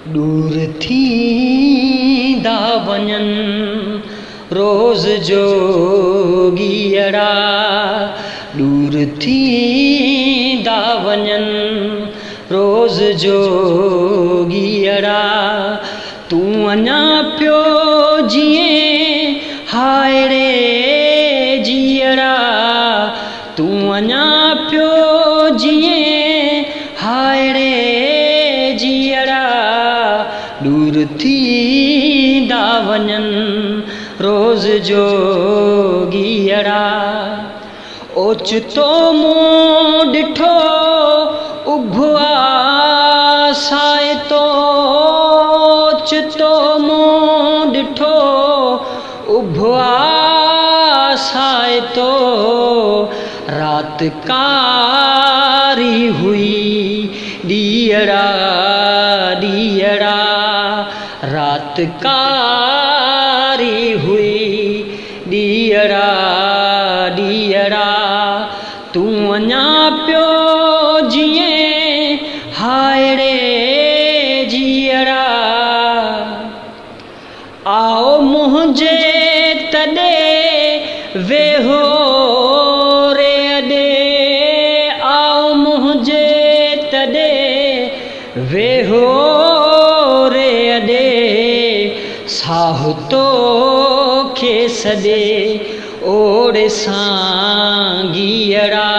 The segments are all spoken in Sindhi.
ڏور ٿيندا وڃن روز جوڳيئڙا، ڏور ٿيندا وڃن روز جوڳيئڙا، تون اڃا پيو جيئين هاءِ ڙي جيئڙا، تون اڃا پيو جيئين هاءِ ڙي جيئڙا، ڏور ٿيندا وڃن روز جوڳيئڙا. اوچتو مون ڏٺو اڀ آسائتو، اوچتو مون ڏٺو اڀ آسائتو، رات ڪاري هئي ڏيئڙا ڏيئڙا، رات ڪاري هئي ڏيئڙا ڏيئڙا، تون اڃا پيو جيئين هاءِ ڙي جيئڙا. آئو منهنجي تڏي ويهو ري اڏي، آئو منهنجي تڏي ويهو ري اڏي، ساهه توکي سڏي اوڙي سانگيئڙا،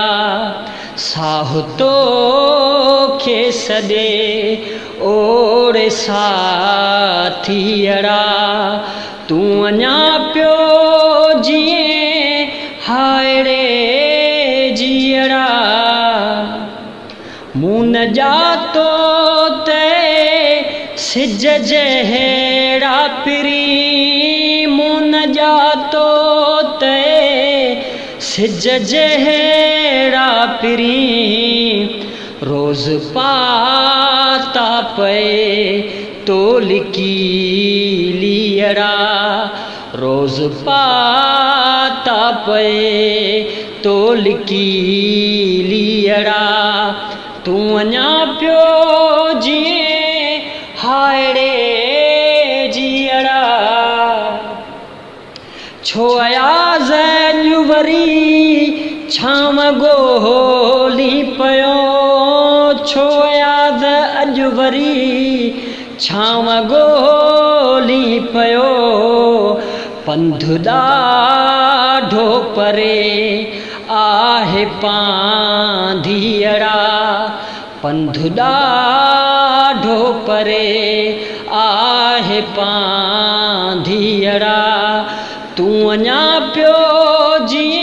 ساهه توکي سڏي اوڙي ساٿيئڙا، تون اڃا پيو جيئين هاءِ ڙي جيئڙا. مون نه ڄاتو ته سج جهڙا پرين، مون نه ڄاتو ته سج جهڙا پرين، روز پاتا پئي تو لڪي ليئڙا، روز پاتا پئي تو لڪي ليئڙا، تون اڃا پيو جيئين هاءِ ڙي جيئڙا. ڇو اياز اڄ وري ڇانو ڳولي پيو، ڇو اياز اڄ وري ڇانو ڳولي پيو، پنڌ ڏاڍو پري آهي پانڌيئڙا، پنڌ ڏاڍو پري آهي پانڌيئڙا، تون اڃا پيو جيئين.